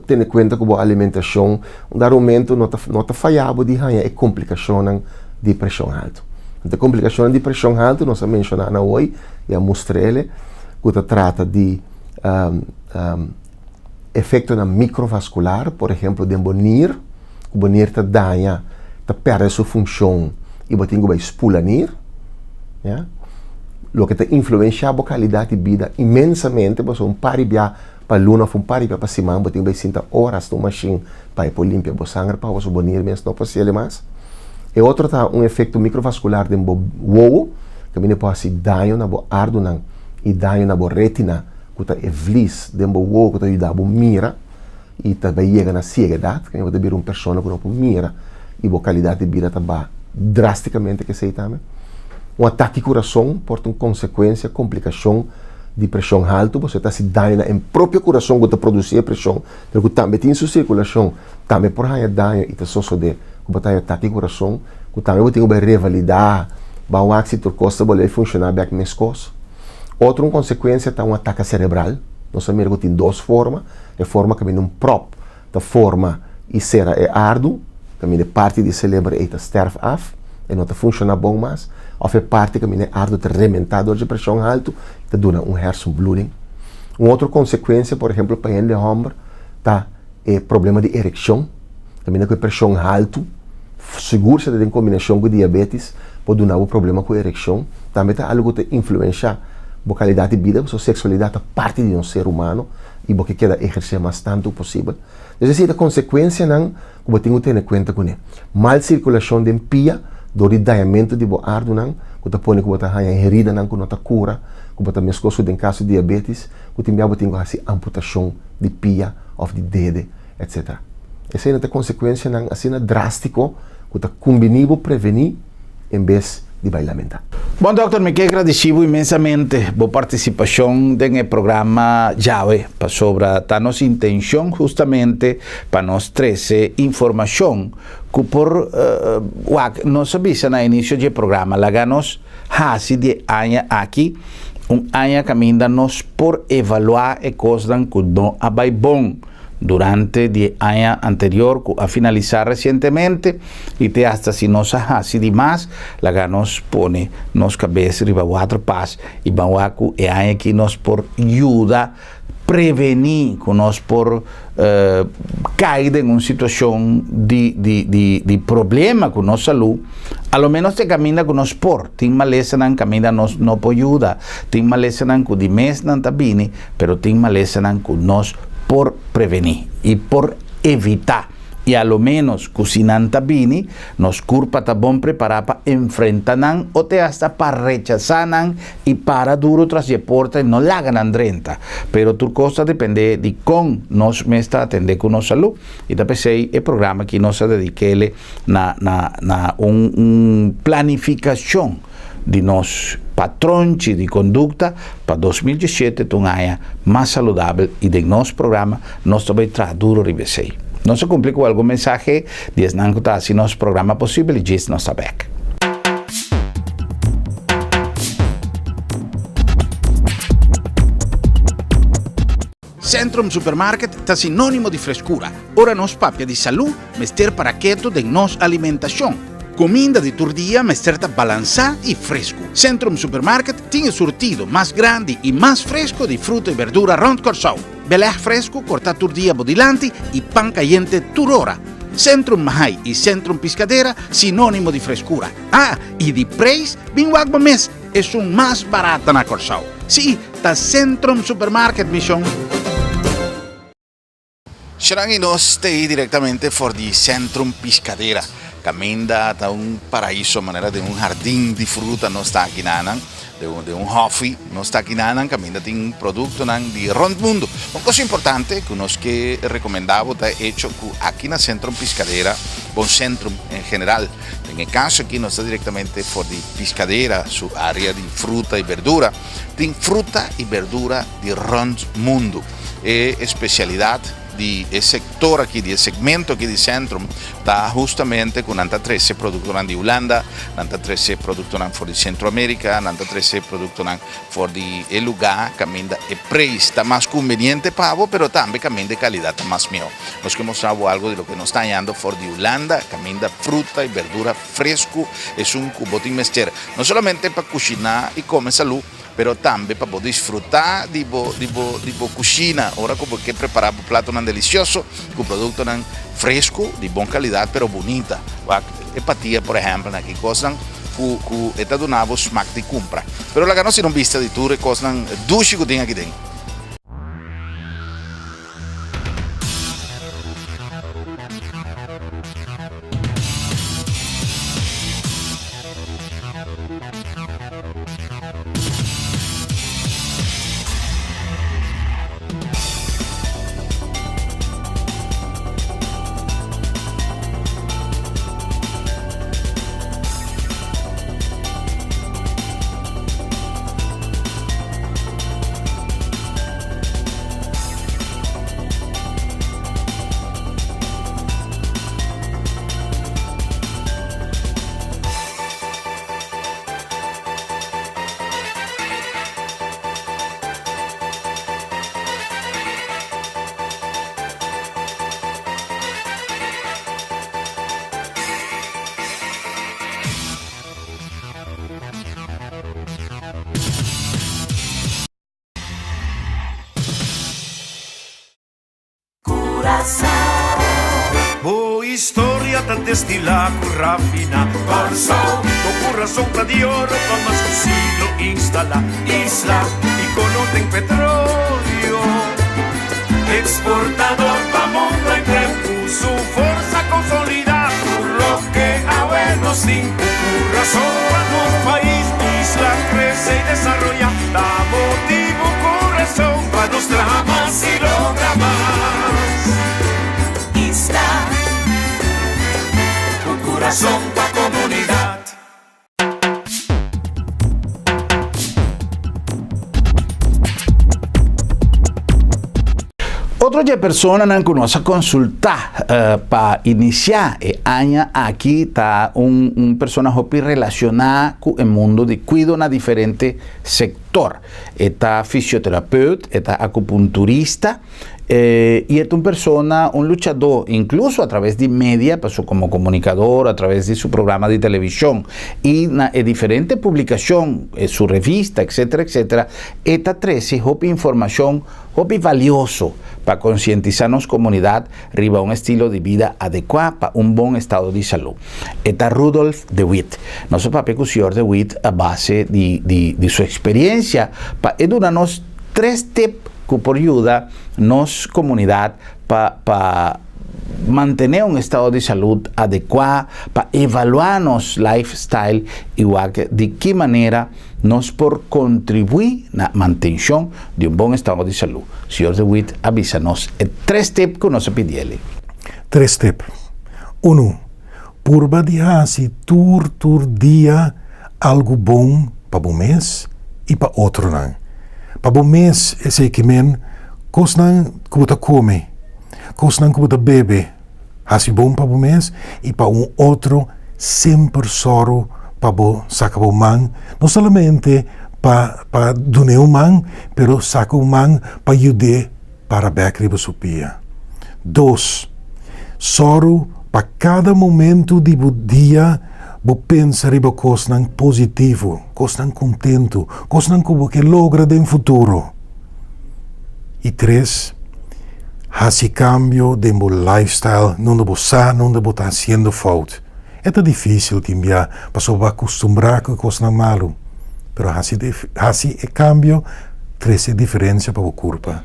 tene kuenta ku bo alimentashon, un dado momento no ta faya bo di haña e komplikashonnan di preshon haltu. E komplikashon di preshon haltu, nos a menshoná nan awe, i a mustra ku ta trata di efektonan mikrovaskular, por ehèmpel, den bo nir, ku bo nir ta daña, ta pèrdè su funshon i bo tin ku spula nir, ja? Loke ta influensiá bo kalidat di bida inmensamente, pasobra un par di bia pa luna òf un par di bia pa siman, bo tin ku sinta oras den un mashin pa por limpia bo sanger pa bo nir mes no por mas. E otro ta un efekto mikrovaskular den bo wowo, ku tambe por hasi daño na bo ardunan i daño na bo retina, ku ta e vlies den bo wowo ku ta yuda bo mira i tambe yega na sieguedat, ku bo bira un persona ku no por mira i bo kalidat di bida ta baha drástikamente ku esei tambe. Un atake di kurason por tin konsekuensia, komplikashon di preshon haltu, bo ta hasi daño na propio kurason ku ta produsí preshon, pero ku tambe tin su sirkulashon, tambe por haña daño i ta sosodé ku bo ta atake di kurason, ku tambe bo tin ku revalidá, bai wak si tur kos ta bolbe funshoná bèk meskos. Otro un konsekuensia ta un atake serebral. Nos a mira ku tin dos forma. E forma ku un prop ta forma i sera e ardu, tambe parti di serebro ei ta sterf af, e no ta funshoná bon mas. Òf e parti ku e ardu ta rementá dor di preshon haltu, ta duna un hersenbloeding. Un otro konsekuensia, por ehèmpel, pa hende hòmber, ta e problema di erekshon. Tambe ku preshon haltu, sigur si tin kombinashon ku diabetes, por duna un problema ku erekshon. Tambe ta algu ku ta influensiá bo kalidat di bida, su seksualidat ta parti di un ser humano i bo ke keda ehersé mas tantu posibel. Es desir, e konsekuensianan ku bo tin ku tene kuenta kuné. Mal sirkulashon den pia, dor di dañamentu di bo ardunan, ku ta pone ku bo ta haña heridanan ku no ta kura, ku bo ta meskos ku den kaso di diabetes, ku tin bia bo tin ku hasi amputashon di pia òf di dede, etc. Esei ta konsekuensianan asina drástiko ku ta kumbiní bo prevení en bes di bai lamentá. Bon dòkter, mi ke gradisí bo inmensamente bo partisipashon den e programa djawe, pasobra ta nos intenshon hustamente pa nos trese informashon ku por wak nos a bisa na inisio dje programa, laga nos hasi di e aña aki un aña kaminda nos por evaluá e kosnan ku no a bai bon durante di e aña anterior ku a finalisá resientemente i te asta si nos a hasi di mas, laga nos pone nos kabes riba water pas i ban wak ku e aña aki nos por yuda prevení ku nos por kai den un situashon di di di di problema ku nos salú, a lo menos te kaminda ku nos por. Tin malesanan kaminda nos no por yuda, tin malesanan ku di mes nan ta bini, pero tin malesanan ku nos por prevení i por evitá. I a lo ménos ku si nan ta bini, nos kurpa ta bon prepará pa enfrentá nan o te asta pa rechasá nan i para duru tras di e porta i no laga nan drenta. Pero tur kos ta dependé di kon nos mes ta atendé ku nos salú. I ta p'esei e programa aki nos a dedik'é na na na un un planifikashon di nos patronchi di kondukta pa 2017 ta un aña mas saludabel i den nos programa nos ta bai traha duro riba esei. Nos a kumpli ku algun mensahe di esnan ku ta hasi nos programa posibel i djis nos ta bek. Centrum Supermarket ta sinónimo di freskura. Ora nos papia di salú, mester para ketu den nos alimentashon. Kuminda di tur dia mester ta balansá i fresku. Centrum Supermarket tin e surtido mas grandi i mas fresku di fruta i berdura rònt Kòrsou. Belèg fresku kortá tur dia bo dilanti i pan kayente tur ora. Centrum Mahai i Centrum Piscadera sinónimo di freskura. Ah, i di preis, bin wak bo mes! Esun mas barata na Kòrsou. Sí, ta Centrum Supermarket, mi shon. Sharan i nos ta ei direktamente for di Centrum Piscadera. Kaminda ta un paraiso, manera den un hardin di fruta nos ta aki nanan, den un hòfi nos ta aki nanan, kaminda tin produktonan di rònt mundu. Un kos importante ku nos ke rekomendá bo ta e echo ku aki na Centrum Piscadera, bon Centrum en general, Den e kaso aki nos ta direktamente for di Piscadera, su área di fruta i berdura. Tin fruta i berdura di rònt mundu. E espesialidat di e sektor aki, di e segmento aki di Centrum ta hustamente ku nan ta trese produktonan di Hulanda, nan ta trese produktonan for di Sentroamerika, nan ta trese produktonan for di e lugá kaminda e preis ta mas kumbeniente pa bo, pero tambe kaminda e kalidat ta mas mihó. Nos ke mostra bo algu di loke nos ta hañando for di Hulanda, kaminda fruta i berdura fresku esun ku bo tin mester, no solamente pa kushiná i kome salú, pero tambe pa bo disfrutá di bo di bo di bo kushina ora ku bo ke prepará bo platonan delisioso ku produktonan fresku di bon kalidat pero bunita. Wak e patia por ehèmpel na ki kosnan ku ku e ta duna bo smak di kumpra. Pero laga nos tin un bista di tur e kosnan dushi ku tin aki den. Bo historia ta destilá ku rafina Kòrsou, bo kurason ta di oro pa mas ku siglo instalá Isla ikono den petrolio Eksportador pa mundo henter Ku su forsa konsolidá Tur loke awe nos tin Ku kurason pa nos pais Isla krese i desaroyá Ta motibu ku rason Pa nos traha mas i logra mas. Isla ku kurason pa komunidat. Otro di personanan ku nos a konsultá pa inisiá e aña aki ta un persona hopi relashoná ku e mundu di kuido na diferente sektor. E ta fisioterapeut, e ta akupunturista i e ta un persona, un luchadó, inkluso a traves di media, paso komo komunikador, a traves di su programa di televishon i na e diferente publikashon, su revista, etcetera, etcetera, e ta trese hopi informashon hopi valioso pa konsientisá nos komunidat riba un estilo di bida adekuá pa un bon estado di salú. E ta Rudolf de Wit. Nos a papia ku señor de Wit a base di di di su eksperiencia pa e duna nos tres tip ku por yuda nos komunidat pa pa mantené un estado di salud adekuá, pa evaluá nos lifestyle i wak di ki manera nos por kontribuí na mantenshon di un bon estado di salú. Señor de Wit a bisa nos e tres tip ku nos a pidi el. Tres tip. Unu, Purba di hasi tur tur dia algu bon pa bo mes i pa otronan. Pa bo mes esei ke men kosnan ku bo ta kome, kosnan ku bo ta bebe, Hasi bon pa bo mes i pa un otro semper sòru pa bo saka bo man, no solamente pa pa dun'é un man, pero saka un man pa yud'é para bèk riba su pia. Dos, sòru pa kada momentu di bo dia bo pensa riba kosnan positivo, kosnan kontentu, kosnan ku bo ke logra den futuro. I tres, hasi kambio den bo lifestyle nunda bo sa nunda bo ta hasiendo fout. E ta difísil tin bia pasobra bo a kustumbrá ku e kosnan malu, pero hasi hasi e kambio trese e diferensia pa bo kurpa.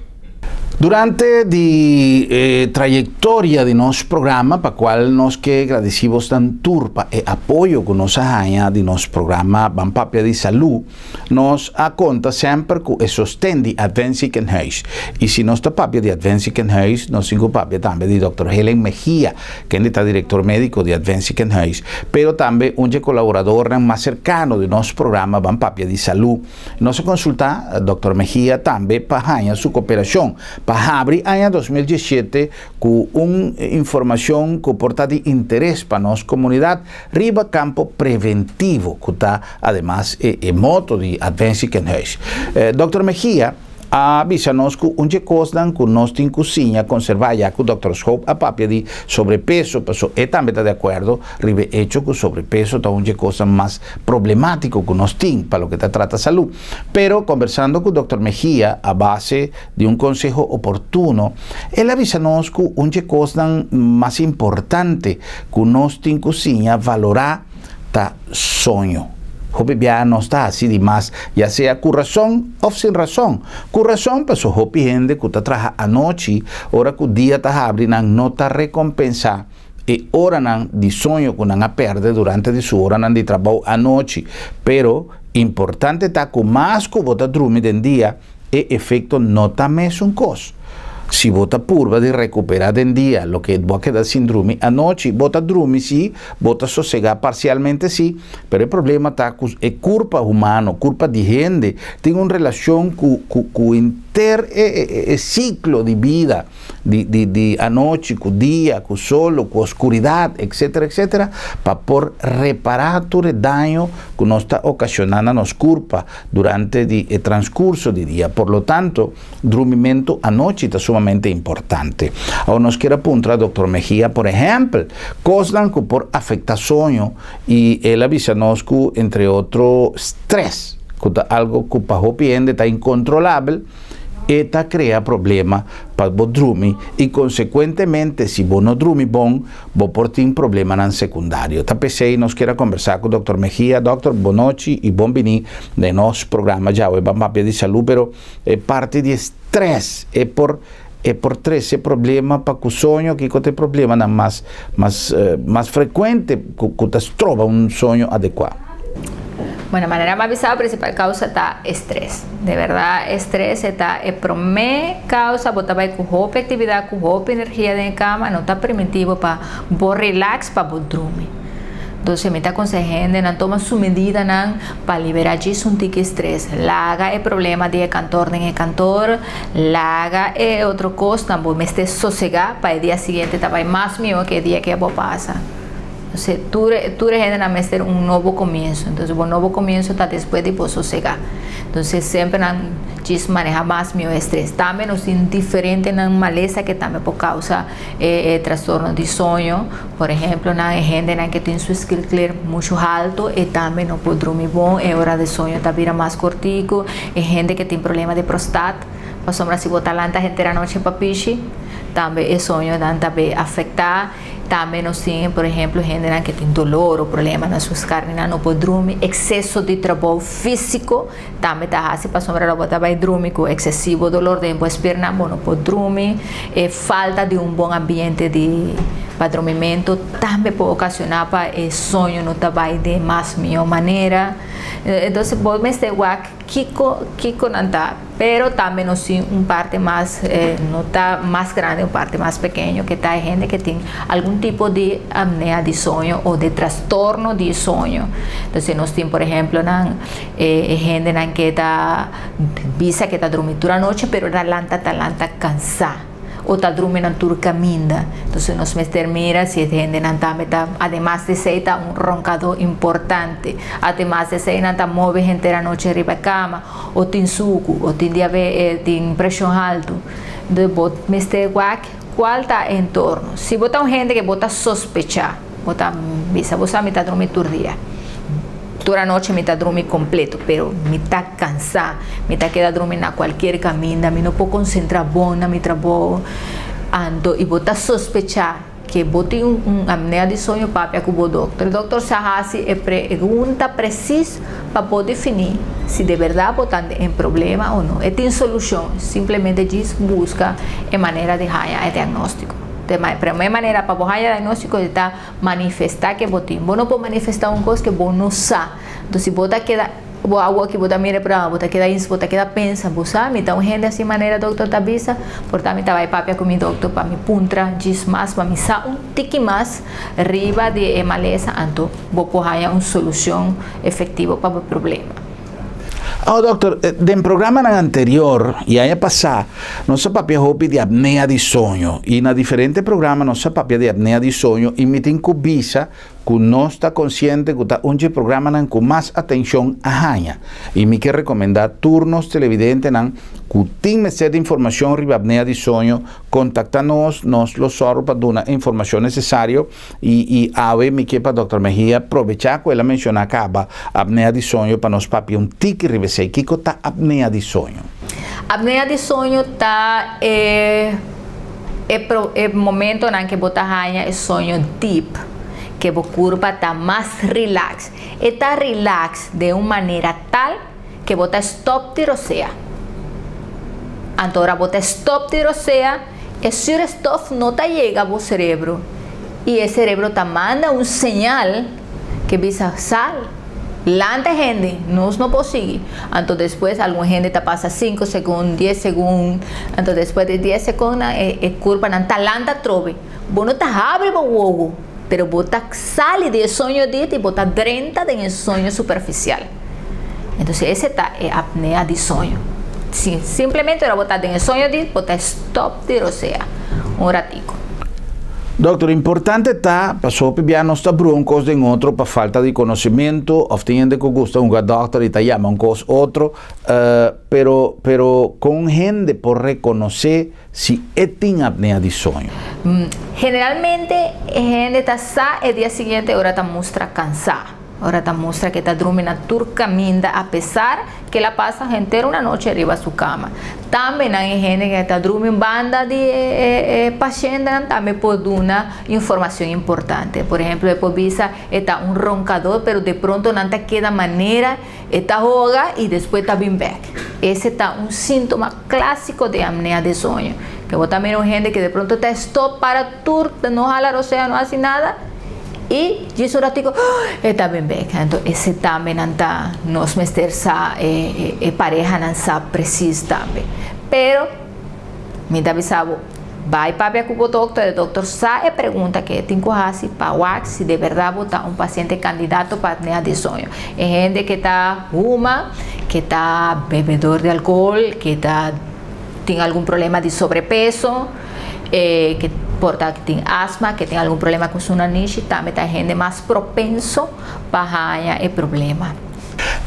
Durante di e trayektoria di nos programa, pa kual nos ke gradisí bosnan tur pa e apoyo ku nos a haña di nos programa Ban Papia di Salú, Nos a konta semper ku e sosten di Advent Ziekenhuis. I si nos ta papia di Advent Ziekenhuis, nos tin ku papia tambe di Dòkter Helen Mejia, kende ta direktor médiko di Advent Ziekenhuis, pero tambe un dje kolaboradornan mas serkano di nos programa Ban Papia di Salú. Nos a konsultá Dòkter Mejia tambe pa haña su koperashon pa habri aña 2017 ku un informashon ku por ta di interes pa nos komunidat riba kampo preventivo ku ta ademas e e moto di Advent Ziekenhuis. Dòkter Mejia a bisa nos ku un dje kosnan ku nos tin ku siña konservá ya ku Dòkter Schoop a papia di sobrepeso paso e tambe ta di akuerdo riba e echo ku sobrepeso ta un dje kosnan mas problemátiko ku nos tin pa loke ta trata salú. Pero kombersando ku Dòkter Mejia a base di un konseho oportuno el a bisa nos ku un dje kosnan mas importante ku nos tin ku siña valorá ta soño. Hopi biaha nos ta hasi di mas, ya sea ku rason òf sin rason. Ku rason paso hopi hende ku ta traha anochi, ora ku dia ta habri nan no ta rekompensá e oranan di soño ku nan a pèrdè durante di su oranan di trabou anochi. Pero, importante ta ku mas ku bo ta drumi den dia, e efekto no ta mesun kos. Si bo ta purba di rekuperá den dia loke bo a keda sin drumi anochi, bo ta drumi sí, bo ta sosegá parsialmente sí, pero e problema ta ku e kurpa humano, kurpa di hende, tin un relashon ku ku ku henter e e siklo di bida. di di di anochi ku dia ku solo ku oskuridat etsetera etsetera pa por repará tur e daño ku nos ta okashoná na nos kurpa durante di e transkurso di dia. Por lo tanto drumimentu anochi ta sumamente importante. Awor nos kier a puntra Doktor Mejia por ehèmpel kosnan ku por afektá soño i el a bisa nos ku entre otro strès ku ta algo ku pa hopi hende ta inkontrolabel. E ta krea problema pa bo drumi i konsekuentemente si bo no drumi bon, bo por tin problemanan sekundario. Ta p'esei nos kier a kombersá ku Dòkter Mejia. Dòkter, bonochi i bon bini den nos programa djawe Ban Papia di Salú. Pero e parti di e strès e por e por trese problema pa ku soño? Kiko ta e problemanan mas mas mas frekuente ku ku ta stroba un soño adekuá? Bueno, manera mi a bisa, principal causa ta estrés. De verdad, estrés e ta e prome causa. Bo ta bai cu hopi actividad, cu hopi energia den e cama, no ta permiti bo pa bo relax, pa bo drumi. Entonces, mi ta konsehá hendenan tuma su medidanan pa liberá djis un tiki stress. Laga e problema di e kantor den e kantor, laga e otro kosnan, bo mester sosegá pa e dia siguiente ta bai mas mihó ku e dia ku bo pasa. Entonces, tur hendenan mester un nobo komienso. Entonces, bo nobo komienso ta despues di bo sosegá. Entonces, semper nan djis manehá mas mihó stress. Tambe nos tin diferente nan malesa ku tambe por kousa trastorno di soño. Por ehèmpel, nan hendenan ku tin su schildklier muchu haltu i tambe no por drumi bon, e ora di soño ta bira mas kòrtiku. E hende ku tin problema di prostat, pasobra si bo ta lanta henter anochi pa pishi, tambe e soñonan tambe afektá. Tambe nos tin, por ehèmpel, hendenan ku tin doló òf problema na su karninan, no por drumi, ekseso di trabou físiko tambe ta hasi pasobra bo ta bai drumi ku eksesivo doló den bo spiernan, bo no por drumi, e falta di un bon ambiente di pa drumimentu tambe por okashoná pa e soño no ta bai di mas mihó manera. Entonces bo mester wak kiko kiko nan ta, pero tambe nos tin un parte mas, no ta mas grandi, un parte mas pekeño ku ta hende ku tin algun tipo di apnea di soño òf di trastorno di soño. Entonces nos tin, por ehèmpel, nan hendenan ku ta bisa ku ta drumi tur anochi, pero ta lanta ta lanta kansá òf ta drumi na tur kaminda. Entonces nos mester mira si e hendenan tambe ta, ademas di esei, ta un ronkadó importante. Ademas di esei, nan ta move henter anochi riba kama, òf tin suku, òf tin diabetes, tin preshon haltu. Entonces bo mester wak kua ta e entorno. Si bo ta un hende ku bo ta sospechá, bo ta bisa, bo sa mi ta drumi tur dia. Tur anochi mi ta drumi kompleto, pero mi ta kansá, mi ta keda drumi na kualke kaminda, mi no por konsentrá bon na mi trabou. Anto, i bo ta sospechá ku bo tin un apnea di soño, papia ku bo dòkter. Dòkter sa hasi e pregunta presis pa por definí si di berdat bo ta den problema òf no. E tin solushon, simplemente djis buska e manera di haña e diagnóstiko. E promé manera pa bo haña diagnóstiko ta manifestá ku bo tin. Bo no por manifestá un kos ku bo no sa. Entonces, si bo ta keda bo awor ku bo ta mira programa, bo ta keda bo ta keda pensa, bo sa, mi ta un hende asina manera dòkter ta bisa, por tantu mi ta bai papia ku mi dòkter pa mi puntra djis mas, pa mi sa un tiki mas riba di e malesa, anto bo por haña un solushon efektivo pa e problema. Oh, dòkter, den programa anterior i aña pasá, nos a papia hopi di apnea di soño. I na diferente programa nos a papia di apnea di soño i mi tin ku bisa ku nos ta konsiente ku ta un programanan ku mas atenshon a haña. I mi ke rekomendá tur nos televidentenan ku tin mester di informashon riba apnea di soño, kontaktá nos, nos lo sòru pa duna informashon nesesario i awe mi ke pa Dr. Mejia aprovechá ku el a menshoná kaba apnea di soño pa nos papia un tiki riba esei. Kiko ta apnea di soño? Apnea di soño ta e momentonan ku bo ta haña e soño deep, ku bo kurpa ta mas relax. E ta relax di un manera tal ku bo ta stòp di rosea. Anto ora bo ta stòp di rosea, e zuurstof no ta yega bo serebro. I e serebro ta manda un señal ku bisa sal. Lanta hende, nos no por sigui. Anto despues algun hende ta pasa 5 segun, 10 segun, anto despues di 10 segun e kurpanan ta lanta trobe. Bo no ta habri bo wowo, pero bo ta sali di e soño deep i bo ta drenta den e soño superfisial. Entonces esei ta e apnea di soño. Si, simplemente ora bo ta den e soño deep, bo ta stòp di rosea un ratiku. Dòkter, importante ta, paso bia nos ta brua un kos den otro pa falta di konosementu, òf tin hende ku gusta un dòkter i ta yama un kos otro, pero kon hende por rekonosé si e tin apnea di soño? Generalmente, hende ta sa e dia siguiente ora ta mustra kansá. Ora ta mustra ku ta drumi na tur kaminda apesar ku el a pasa henter un anochi riba su kama. Tambe nan hende ku ta drumi banda di pashènt tambe por duna informashon importante. Por ehèmpel, e por bisa e ta un ronkadó, pero di pronto nan ta keda manera e ta hoga i despues ta bin bèk. Esei ta un síntoma klásiko di apnea di soño. Ku bo ta mira un hende ku di pronto ta stòp para tur, no hala rosea, no hasi nada i djis un ratiku e ta bin bèk. Anto esei tambe nan ta nos mester sa e parehanan sa presis tambe. Pero mi ta bisa bo. Bai papia ku bo dòkter, e dòkter sa e pregunta ku e tin ku hasi pa wak si de bèrdat bo ta un pasiente kandidato pa apnea di soño. E hende ku ta huma, ku ta bebedor di alkohol, ku ta tin algun problema di sobrepeso, e ku por ta ku tin asma, ku tin algun problema ku su nanishi, tambe ta e hende mas propenso pa haña e problema.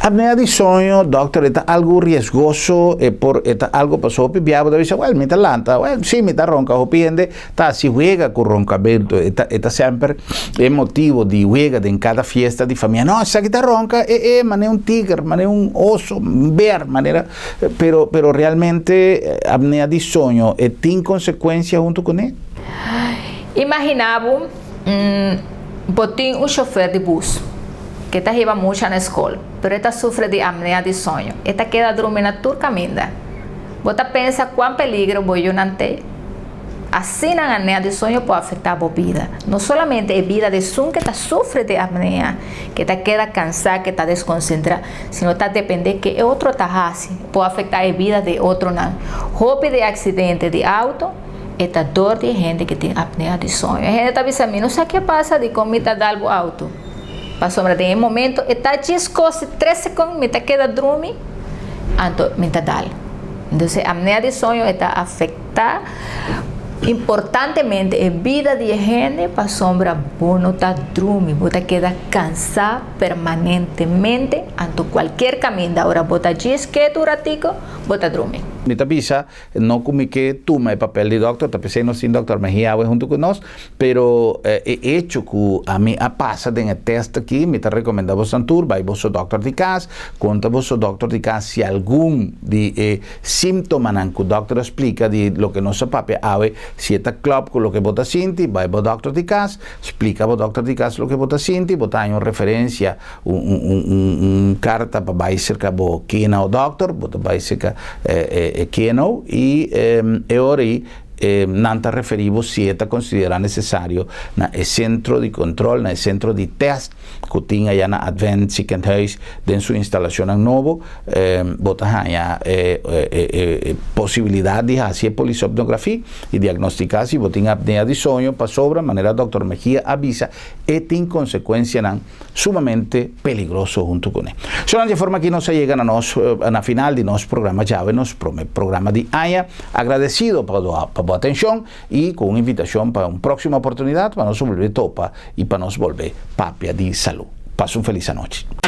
Apnea di soño, Dokter, e ta algu riesgoso? E por e ta algu paso hopi bia bo ta bisa, well, mi ta lanta, well, si, mi ta ronka. Hopi hende ta hasi wega ku ronkamentu. E ta, e ta semper e motibo di wega den kada fiesta di famia. No, esaki ta ronka, e, e, manera un tiger, manera un oso, un bear, manera, pero, pero realmente apnea di soño e tin konsekuensia huntu kuné? Imagina bo, bo tin un shofer di bus. Ke ta hiba mucha na skol, pero e ta sufri di apnea di soño. E ta keda drumi na tur kaminda. Bo ta pensa kuan peligro bo yunan t'ei? Asina apnea di soño por afektá bo bida. No solamente e bida di esun ke ta sufri di apnea, ke ta keda kansá, ke ta deskonsentrá, sino ta dependé ke e otro ta hasi, por afektá e bida di otronan. Hopi di aksidente di outo e ta dor di e hende ke tin apnea di soño. E hende ta bisa, Mi no sa ke pasa, dikon mi ta dal bo outo? Pasobra den e momento e ta djis kosi tres sekond mi ta keda drumi, anto mi ta dal. Entonces apnea di soño e ta afecta importantemente e bida di e hende pasobra bo no ta drumi, bo ta keda cansa permanentemente, anto cualkier caminda ora bo ta djis ketu un ratico bo ta drumi. Mi ta bisa No ku mi ke tuma e papel di dòkter, ta p'esei nos tin dòkter Mejia awe huntu ku nos, pero e echo ku ami a pasa den e tèst aki, mi ta rekomendá boso tur bai boso dòkter di kas, konta boso dòkter di kas si algun di e símtomanan ku dòkter a splika di loke nos a papia awe, si e ta klòp ku loke bo ta sinti, bai bo dòkter di kas, splika bo dòkter di kas loke bo ta sinti, bo ta haña un referensia un karta pa bai serka bo kena o dòkter, bo ta bai serka e kena i e ora ei nan ta referí bo si e ta konsiderá nesesario na e sentro di kontrol, na e sentro di tèst ku tin aya na Advent Ziekenhuis den su instalashonnan nobo, bo ta haña e posibilidat di hasi e polisomnografia i diagnostiká si bo tin apnea di soño pasobra manera dòkter Mejia a bisa e tin konsekuensianan sumamente peligroso huntu kuné. Sonan dje forma aki nos a yega na nos na final di nos programa djawe, nos prome programa di aña. Agradesido pa pa bo atenshon i ku un invitashon pa un próksimo oportunidat pa nos bolbe topa i pa nos bolbe papia di salú. Pasa un felis anochi.